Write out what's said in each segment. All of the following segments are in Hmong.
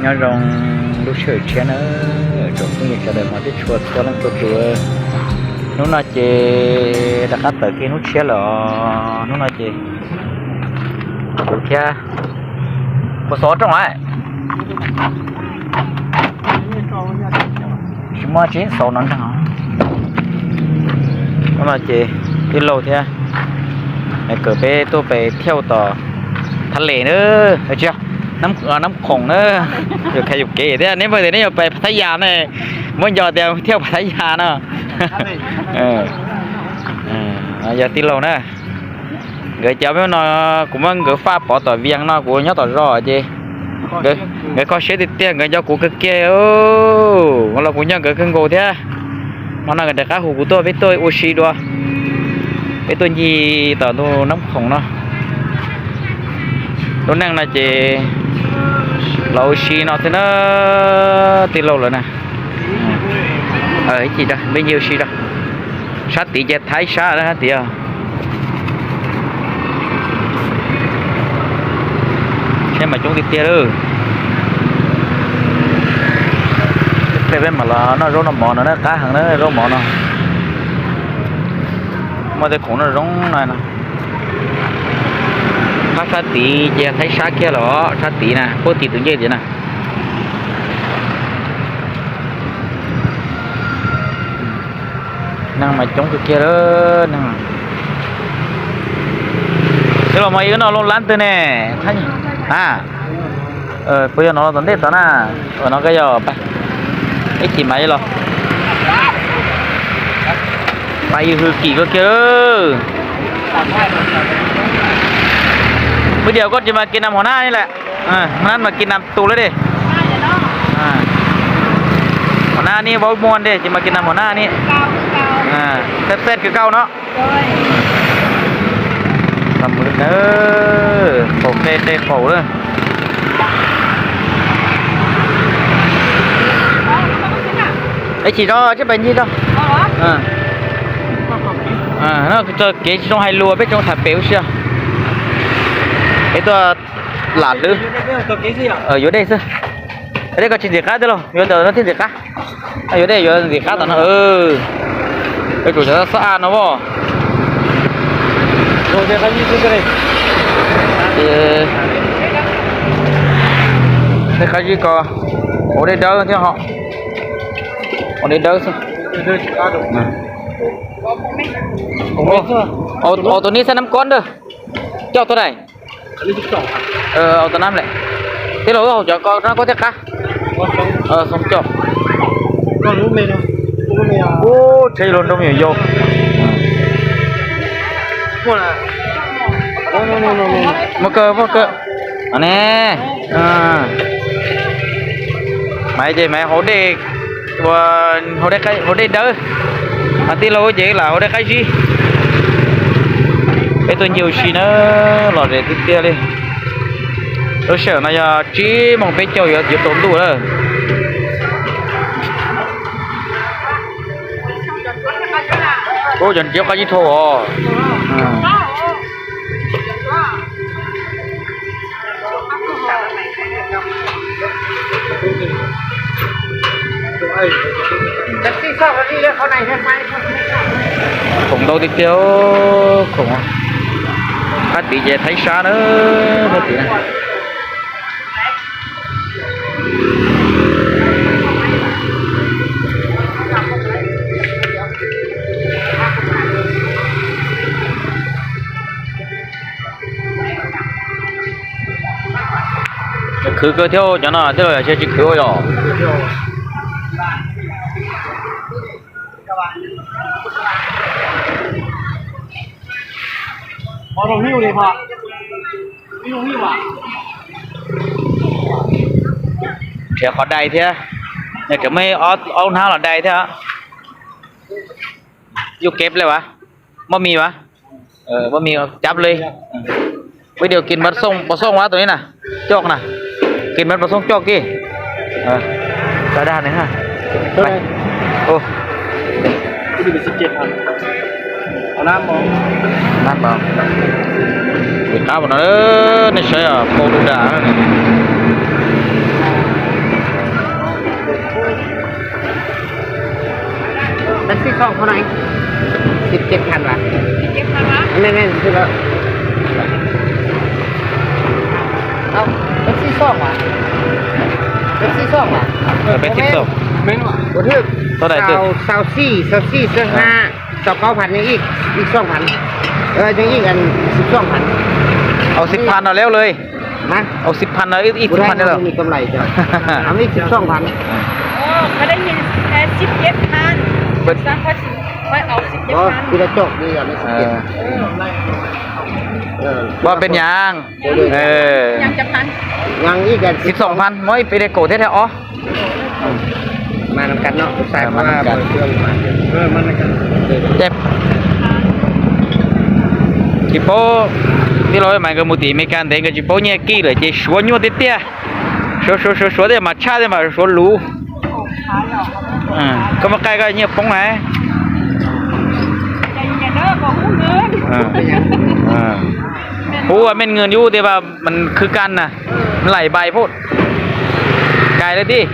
Nyob zoo lub sij hawm tshiab na, tsoom phooj ywg sawv daws hmov thiab tshua txhua leej txhua tus. Hnub no ces rov qab tawm kiag hnub tshiab lawm os. Hnub no ces kuv thiab, kuv xov rooj lawm. Tsis muaj tsis xauv no ntag. Hnub no ces tij laug thiab kawm peb tuaj pem thiauj tom Thab Les na, tsis, Nab Khoom na, yus kha yus kev thiab. Neb npawg tias neb yuav pem Phav Thab Yas ne, muab nco tias thiauj Phav Thab Yas no. Yog tij laug na, nkawd cov me no, kuv muab nkawd faj pov tom Vias no, kuv nyob tom zos ces nkawd kho siab tiag tiag, nkawd nco kuv kawg kiag. Los kuv nco nkawd kawg nkaus thiab. Hmo no nkawd rov qab hu kuv tuaj peb tuaj ua si dua, peb tuaj ncig tom ntug Nab Khoom no. Lub neej no ces los ua si no xwb na, tij laug lawm na. Ib chim peb ncig ua si rau sab tid ces Thaib sab na, sab tid os. Seb mas coob tiag tiag lawm. Peb mam los noj zaub noj mov no na, qab heev na zaub mov no. Muaj tej khoom noj zoo no. Phab sab tid ces Thaib sab kiag los sab tid na, puag tim tus ncej tid na. Neeg mas coob kawg kiag lawm neeg. Twb los mas ib no loo lab twg ne? A, puas yog no los tom ntej tod na? No koj yog ib chim mas los. Pais yws hws kim kawg kiag. Pw diam koj tsis mas kis nas mov nab li lawm. Nab mas kis nas tus lawm dej. Mov nab ni vaub muag dej tsis mas kis nas mov nab ni. Xej xej kawg kauj no. Faus qe qe faus lawm. Ib chim tso, tsib pais ncig tso. Txoj kev tsis zoo hais lus, peb tsoom tham pem ua si. Peb tuaj lam hlwb, yuav dej xwb. Dej koj tsis ntxim qab tiag los yuav ntawm no thiaj ntxim qab. Yuav dej yuav ntxim qab tom no. Peb tsuas xav xob a no as. Tej qab zib ko, ua dej dawb thiab ho. Ua dej dawb xwb. Ua tus nib xab nab kob ntawd coj tuaj dais. Ua tus nab lawm. Tij laug wb haus cov ko no koj thiaj qab. Xoo coj. Ub, tsheb luag nroo me nyuam yaus. Muaj kawg, muaj kawg. Ne, maiv ces maiv haus dej, haus dej dawb, ho tij laug ces lam haus dej qab zib. Peb tuaj ncig ua si na, lom zem tiag tiag li. Lub sij hawm no yog tsib moos peb caug yuav yuav tsaus ntuj lawm. Ub, cov ntsiav qab zib dhau os. Khoom ntau tiag tiag, khoom. Phab tid ces Thaib sab na, phab tid na. Khwv kawg thiab cov no, tij laug, yog tsis khwv ua yog. Nrhiav qhov dai thiab, nws tseem muaj ob hnab los dai thiab. Yus kev li as, muaj mis as, muaj mis cab li. Video kis mov xooj, mov xooj as tus ni na, coj na, kis mov xooj coj kis. Tau dag nws ha. Nab npau, nab npau, qab no nej saib, pau du dag. Taxi xoom kho na, sib txhiab phav na. Sib txhiab phav na. Nws, nws, nws, au, taxi xoom na. Taxi xoom na. Peb sib xoom. Ua thwj. Xaus, xaus xij, xaus xij, xaus hab, xaus kaub phav, yog ib, ib xoom phav. Yog ib, sib xoom phav. Au sib phav no lawm li. Au sib phav no, ib sib phav no lawm. Ib sib xoom phav. Ua peb nyag. Sib xoom phav, muab ib peb dej kaum thiab ob. Tsis paub, tij laug Maiv nkawd mus tim Amelikas ntev nkawd tsis paub nyiaj kij lawm ces suav nyuaj tiag tiag. Suav, suav, suav, suav thiaj mas tshaj thiaj mas suav luv. Koj muaj qaij koj nyiaj poob na. Hub, mej nws yub tias mas khwv kan na, lais npais phob. Kais lawm tij.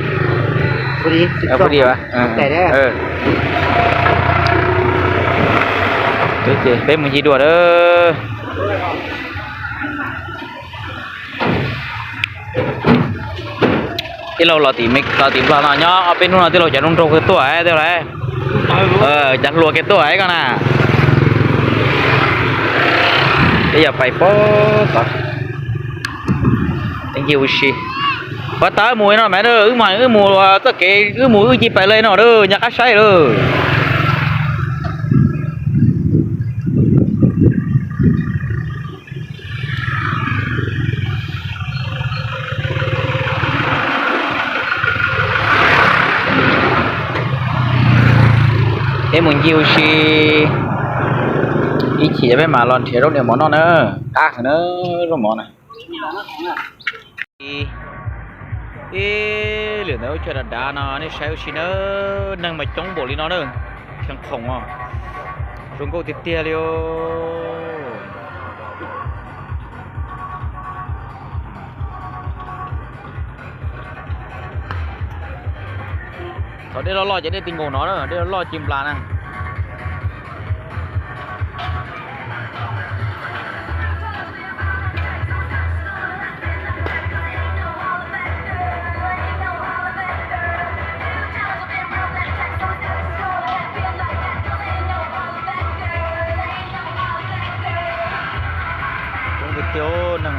Peb mus ncig dua lawm. Tij laug los tim Nplog no nyob ob peb hnub no tij laug cov nraug nraug kawg tuaj thiab lawm. Cov hluas kiag tuaj koj na. Peb yog pais pob tod. Ncig ua si. Puag ta wb mus no mas wb mus, wb mus txoj kev wb mus wb ncig pais li no lawm, nyob qab saib lawm. Peb mus ncig ua si ib chim peb mam los nrhiav zaub niam mov noj na. Qab heev na, zaub mov na. Ib lwm ntawd lub chaw dav dav no nej saib ua si na, neeg mas coob npaum li no na, cheem khoom os, zoo nkauj tiag tiag li os. Thaum dej loj loj ces dej ti nkaus no na, dej loj loj ci nplas na. Coob tiag tiag neeg.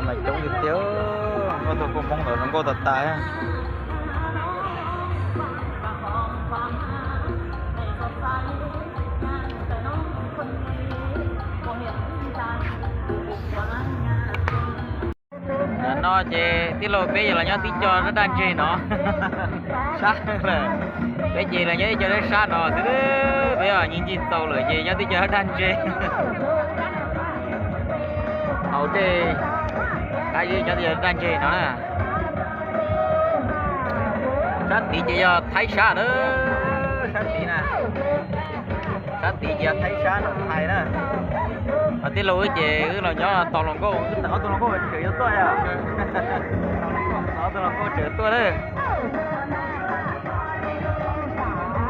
Mas coob tiag tiag, muaj tug kua Hmoob ntawd zoo nkauj tas tas. Nim no ces tij laug peb yog los nyob tib co dab daj ntseg no. Sab lawm. Peb ces los nyob tib co dab sab no xwb. Peb yog nyiag ncig txaus lawm ces nyob tib co dab daj ntseg. Haus dej, qab zib nyob tib co dab daj ntseg no na. Sab tid ces yog Thaib sab na. Sab tid na. Sab tid ces yog Thaib sab no Thaib na. Ho tij laug wb ces wb los nyob tos hluas nkauj, wb tawm ob tug hluas nkauj tseem yuav tuaj yom. Ob tug hluas nkauj tseem tuaj na.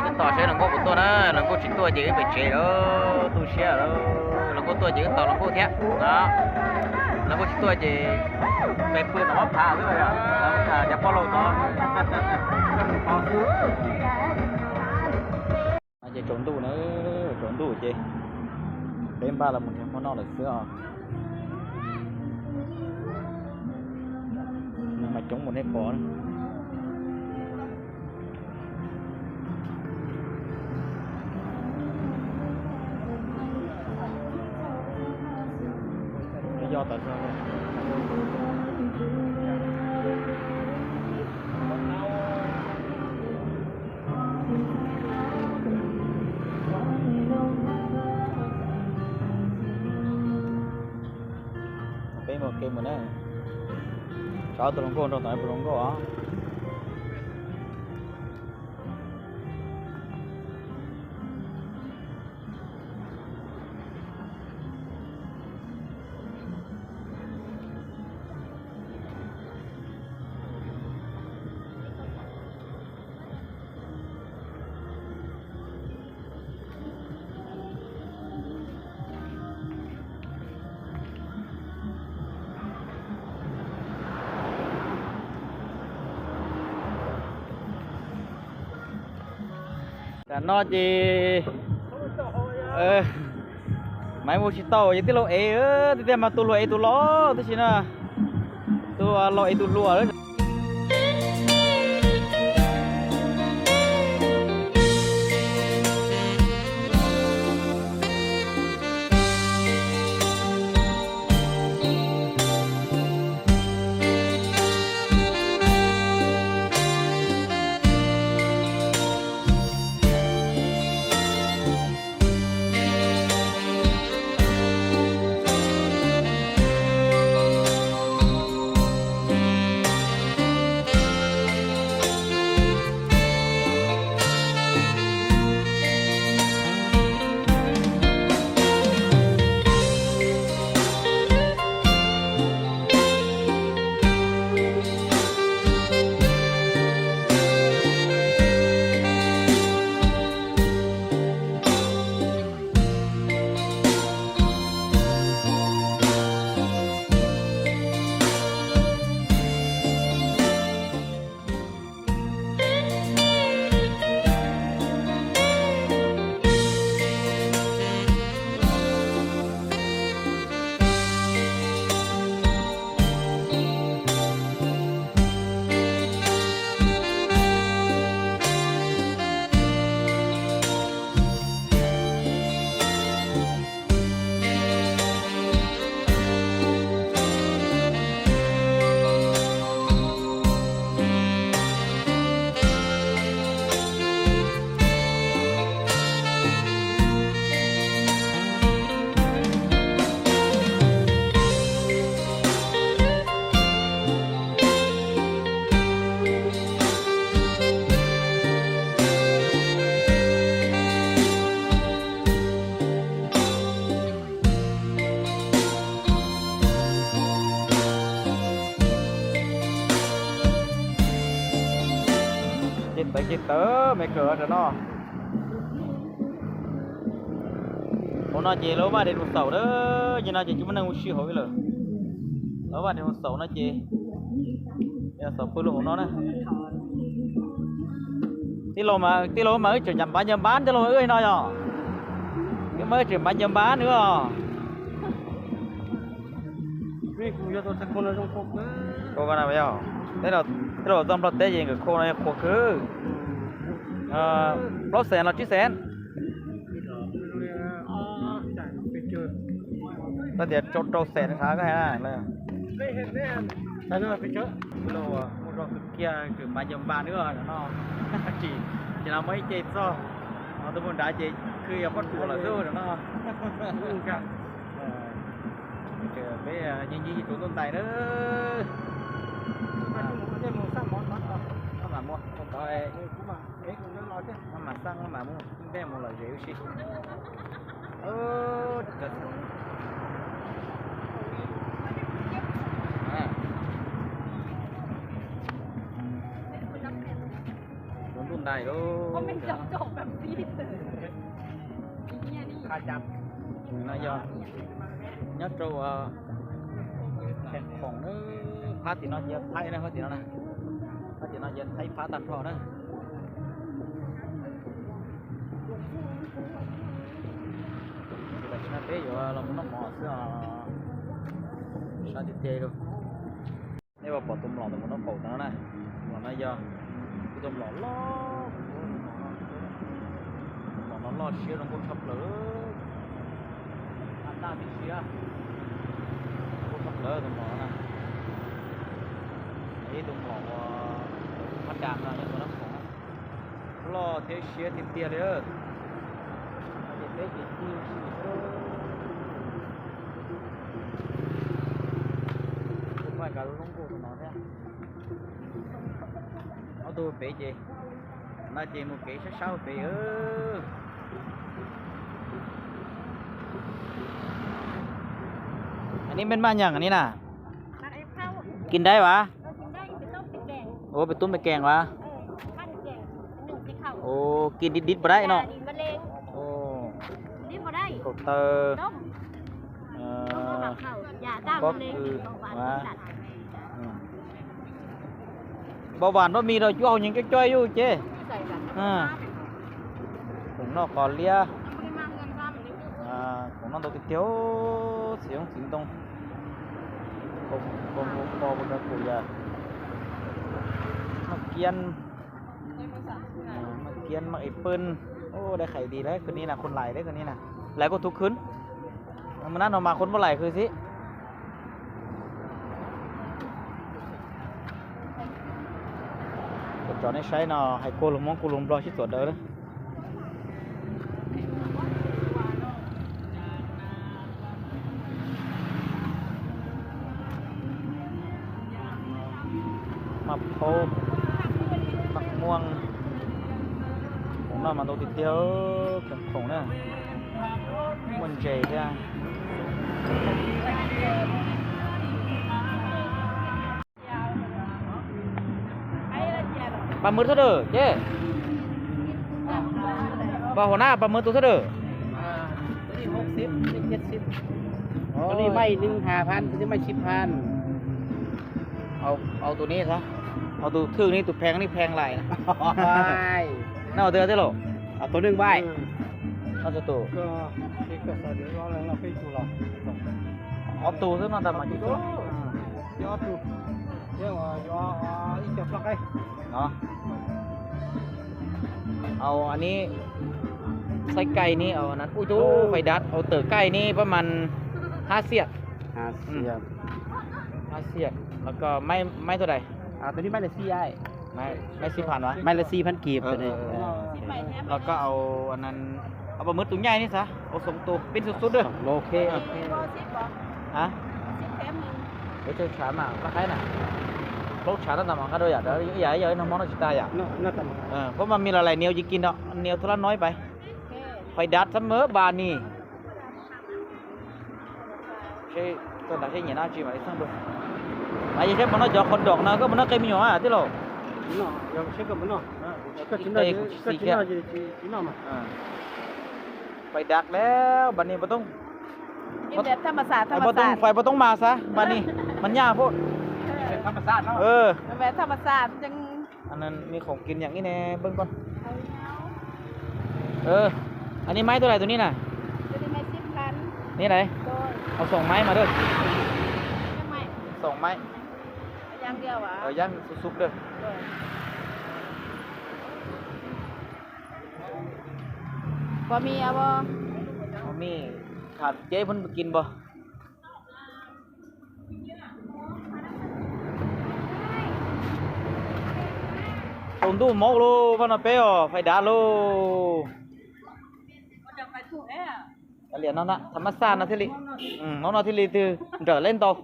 Wb tos saib hluas nkauj puas tuaj na, hluas nkauj tsis tuaj ces wb pem tsev lawm, tu siab lawm. Hluas nkauj tuaj ces wb tos hluas nkauj thiab. Hluas nkauj tsis tuaj ces pem pw tom ob phav xwb, cov poj laug tod. Ces tsaus ntuj na, tsaus ntuj ces peb npaj los mus nrhiav hmo noj lawm xwb os. Neeg mas coob mus nej pom. Yog tas zog. Peb mus kev mus na. Cov tus hluas nkauj nrog tom tus hluas nkauj os. Tam no ces maiv mus tsis tau, ces tij laug ev, tiag tiag mas tus hluas ev tus laus tib si na, tus laus ev tus hluas. Ces tawv ces tawv me kawm no. Hauv no ces lawv vaj dinosaur na, ces no ces tsis muaj neeg ua si hauv li lawm. Lawv vaj dinosaur no ces dinosaur pw lub hauv no na. Tij laug mas wb tseem ncaws npav ncaws npab, tij laug wb no yog, wb mas wb tseem npav ncaws npab nws os. Khau ko na yog, tej laus txoj Nplog teb ces nkawd khau no yog qhuav kawg. Plaub xees los tsib xees? Koj tias rau rau xees xav koj hais na. Tij laug muaj zog kawg kiag, tseem npav ncaws npab nws no. Tsis, ces no muaj ib ce txog, tus mus nrad ces khw yog pob tsuas lawm xwb no. Peb nyiag nyiag tsuav ntuj ntais na. Mam muaj, mam xaj mam mus, ntej mus lom zem ua si. Tsuav ntuj ntais lauj. No yog nyob rau Khees Khoom na, phab tim no ces yog Thaib na, phab tim no na, phab tim no ces Thaib phab tag nrho na. Tam sim no peb yuav los mus noj mov xwb os, sab tiag tiag li. Nej puas pom tus mlom ntawm mus nraub qaum ntawm no na? Tus mlom no yog ib tug mlom loj, tus mlom no loj siab zoo nkauj tshaj plaws, a taj tib si, zoo nkauj tshaj plaws tus mlom no na. Ib tug mlom uas hab dam no nyob tus nraub qaum na, loj thiab siab tiag tiag li. Ces peb ces cig si, tus poj Nkag lub lub nkuj no thiab. Ob tug pem ces, no ces mus kev sab sab pem. Anv neb mej maj nyaam anv na? Kis ntaib vas? Ua pem tub pem kees vas? Ua kis dib dib puas dab no? Kaum taw, pob kws, npau vas nroj mis rau cub hau nyeeg coj coj yuj ces. Khoom noj qos liab, khoom noj ntau tiag tiag, txiv zoo txiv ntoo, npau npau npau npau yog maj kiab, maj kiab maj es pwj. Dai qhais tis lawm, khwv ni na, khun lais lawm khwv ni na, lais kuj thuv khwv. Mas nab no mas khun muab lais khwv xwb. Cov nej saib no hais kuj lus Hmoob kuj lus Nplog sib txuam daws na. Maj phaub, maj muaj, khoom noj mas ntau tiag tiag, khoom khoom na, muaj ntses thiab. Pab mws thab dawm ces, pab huam nab pab mws tus thab dawm. Tus neb mas ib nws ha phan, tus neb mas sib phan. Au tus neb, au tus thwj neb, tus pheej neb pheej lais. Neb ua twg tij laug? Tus neb mas, tus, ob tug xwb no tas mas, au, anv neb, xaib kaij neb, au, ub, fais dav, au, tawm kaij neb pab mas hab xiam, hab xiam, los ko maib tuaj dais, maib xib phan, maib las xib phan kis, los ko au, au pab mws tus nyaij neb xav, au xoom tus pib xub xub dawb. Tshav mas qab qaib na, plaub tshav tab tas mas nqa rau yam, yam yog ib no hmo no tsis tas yam. Puab mas mis los lais nias yim kis no, nias thub lab no ib pais. Fais dav xab mab npas ni. Seb txog nrad seb nyiam dab tsi mam li txheej dua. Mas yog seb puas noj cov qhov doom no, koj puas noj qe me nyuam tij laug? Fais dav lawm npas ni, puas tooj, puas tooj mas xav npas ni, mas nyaj puab. Nws khoom kis yeem ib ne npawg koj. Anv neb maib tuaj lais tus neb na? Neb lais, au xoom maib mas dawb. Xoom maib, yab xub xub dawb. Pos mis, tham ceb phooj kis npog. Tsaus ntuj mob lauj, pab no peb os, fais dav lauj. Tham mab xaj no thiaj li, mob no thiaj li twg nrawm leb ntau.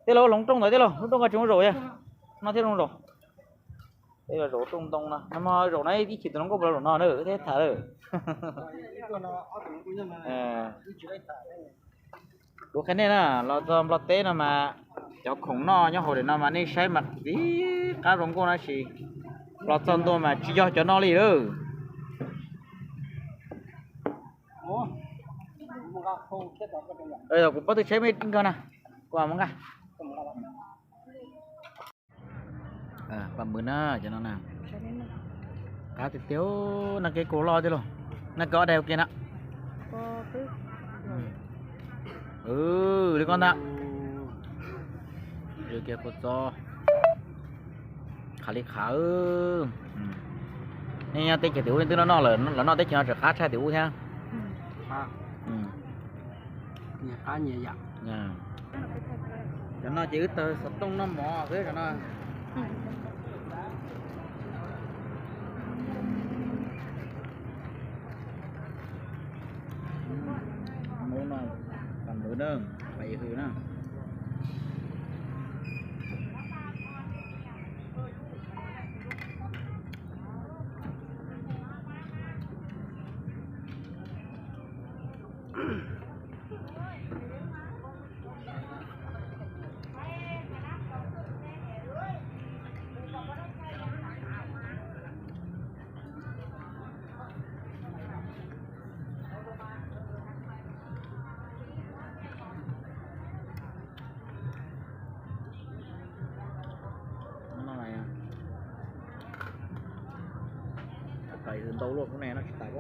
Tij laug, hloov rooj ntawd tij laug, lub rooj ko tsis zoo zaum, no thiaj zoo zaum. Peb los zaum rooj ntoo no, zaum no ib chim tus hluas nkauj puas los zaum no na, thiaj tham lawm. Kuv qhia nej na, los txog Nplog teb no mas cov khoom noj nyob hauv daim no mas nej saib mas txaus qab zoo nkauj na, tab sis los txog ntua mas tsis yog cov no li lawm. Kuv pob tw tsheb me nkag na, kuv mus nqa. Pab mws na, cov no na, qab tiag tiag, noj kev kua loj tij laug, noj kev ob daim ua ke na. Li koj ntag. Kua txob, qhav li qhav. Nej nyob teb chaws tim ub twb noj noj lawm, los noj teb chaws no tseem qab tshaj tim ub thiab. Cov no ces wb tawg xov tooj noj mov xwb cov no. Mus no, pab mws na, pab hws na. Ntau luaj, kuv ne noj tsis tas.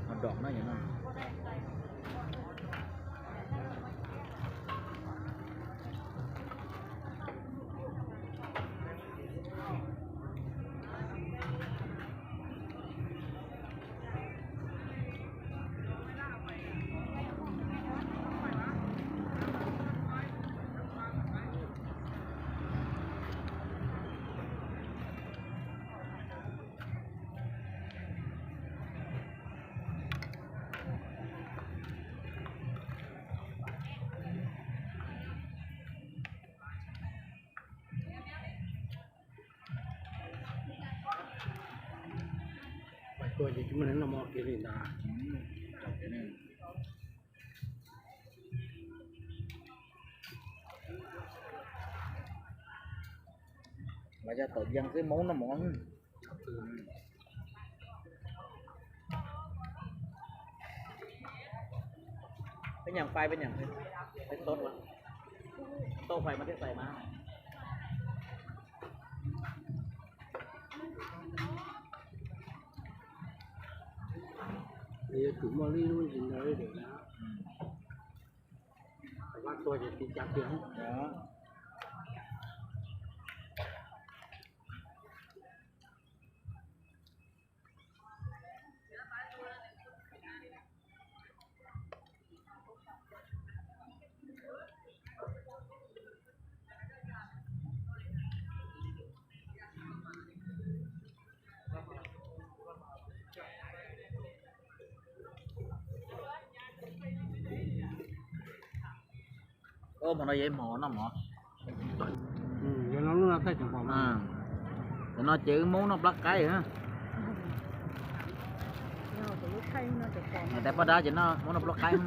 Ho dom no. Pais tuaj ces tsis muaj neeg noj mov kiag li ntag. Mas yog tom yees xwb Hmoob noj mov. Peb nyeem fais, peb nyeem fais, tau fais mas thiaj xais mas. Yuav tsum muaj ib lub ntsis ntawd lawm na. Vaj tuag ces tsis cas tiag. Hmo no yog ib hmo noj mov. Cov no ces wb Hmoob noj plab qaib. Tais poj dab ces Hmoob noj plab qaib.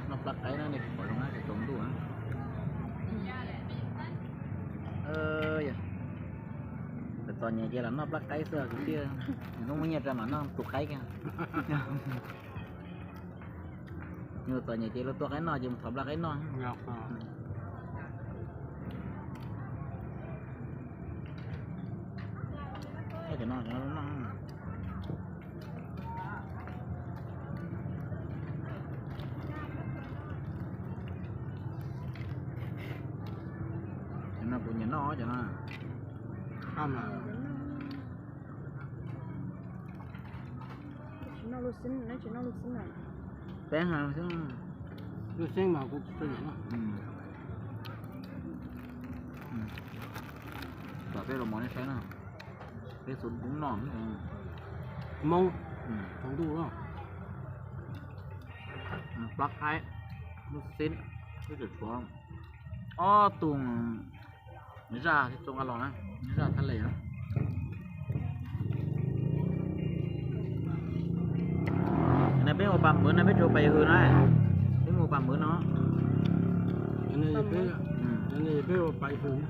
Noj plab qaib no nej pom zoo na, tsaus ntuj. Txom nyem ces los noj plab qaib xwb kwv tij. Hnub muaj nyiaj rau mam noj tus qaib kiag. Txom nyem ces luag tua qaib noj ces mus thov plab qaib noj. Cov no kuv nyiam noj cov no. Peb ha xwb. Lub xeeb mas kuv tsis tau nyiam noj. Kom peb los mov nej saib na. Peb xuv noj Hmoob tsaus ntuj na. Plab qaib, lub xeeb, lub cam tshuav, ob tug zaj txo nqa los na, zaj thaj les na. Peb ua pas mawv no peb tsuas pas hws na, peb mus pas mawv no. Peb ua pas hws,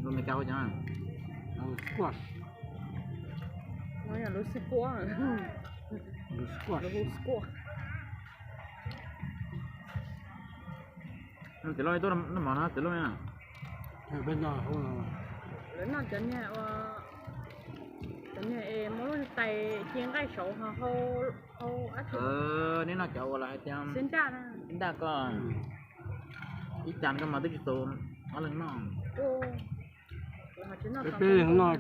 Meskas ua cov squash. Tias loj tuaj noj mov no, tias loj. Lawv noj cov niag, cov niag es muab lub tais ci nqaij saud ho hau. Neb noj cov uas lawv hais tias xib nraj ko, ib cas koj mas twb tsis tau ob leeg noj. Peb leeg noj.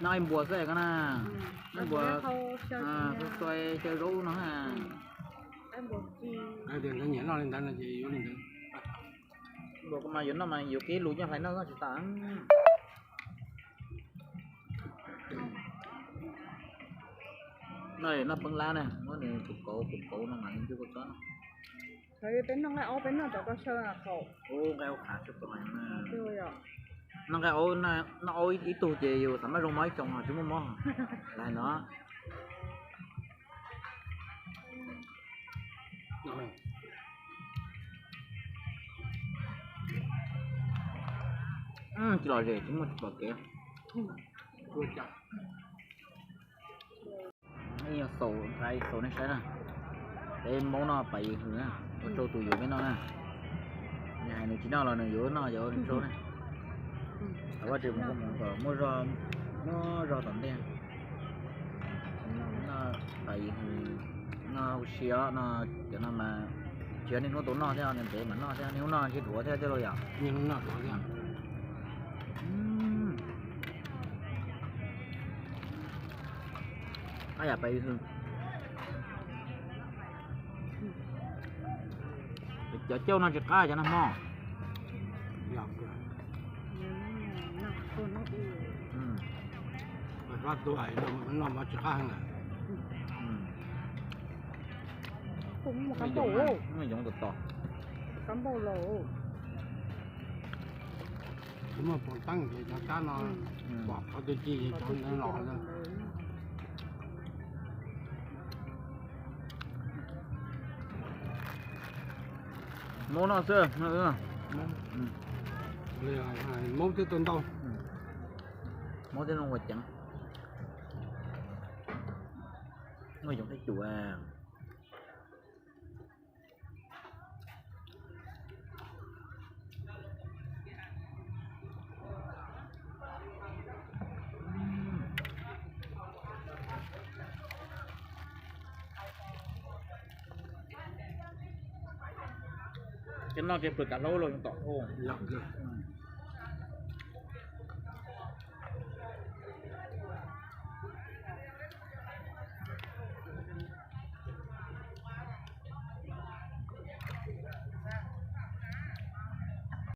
Noj ib npua xwb ko na. Ib npua xuai xyaw zaub no na. Tias nyiam noj li ntawd no ces yuav li ntawd. Npua ko mas yuav noj mas yuav kev lus nyob hlais noj noj tsis tas. Noj, noj peeb lab na, muab nws kuv kauv kuv kauv no mas nws twb kua txob no. Peb noj nqaij aub, peb noj cov ko xyaw qhaum. Noj nqaij aub, noj aub ib tug ces yus xav maj zoo mob ib xyoos tsis muaj mob. Lawv hais no. Tsis lom zem tsis muaj tsis pom kev. Yog xaus, xaus nej saib na. Peb Hmoob noj pas yig hws na, ua rau tus yuav peb noj na. Nws hais nws tsis noj los nws yuav noj, yuav noj na. Thov Vajtswv mus kom muaj zog, muaj zog tom ntej. Noj pas yig hws, noj ua si os, no cov no mas tsis yog niaj hnub tau noj thiab, ntev ntev mam noj thiab, niaj hnub noj ntshe dhuav thiab tej lauj yom. Qab yam pas yig hws. Cov cauj no tsis qab, cov no hmo. Yoov tom tom. Tsis muaj pos teeb ces cov kab no pom qhov twg ci ces cov ntawd los. Hmoob noj xwb. Hmoob thiab tau ntau. Hmoob thiab zoo ua ceev. Muaj yoov thiab cuam. Ces noj ces pw kav hlaub los yeej tom ub.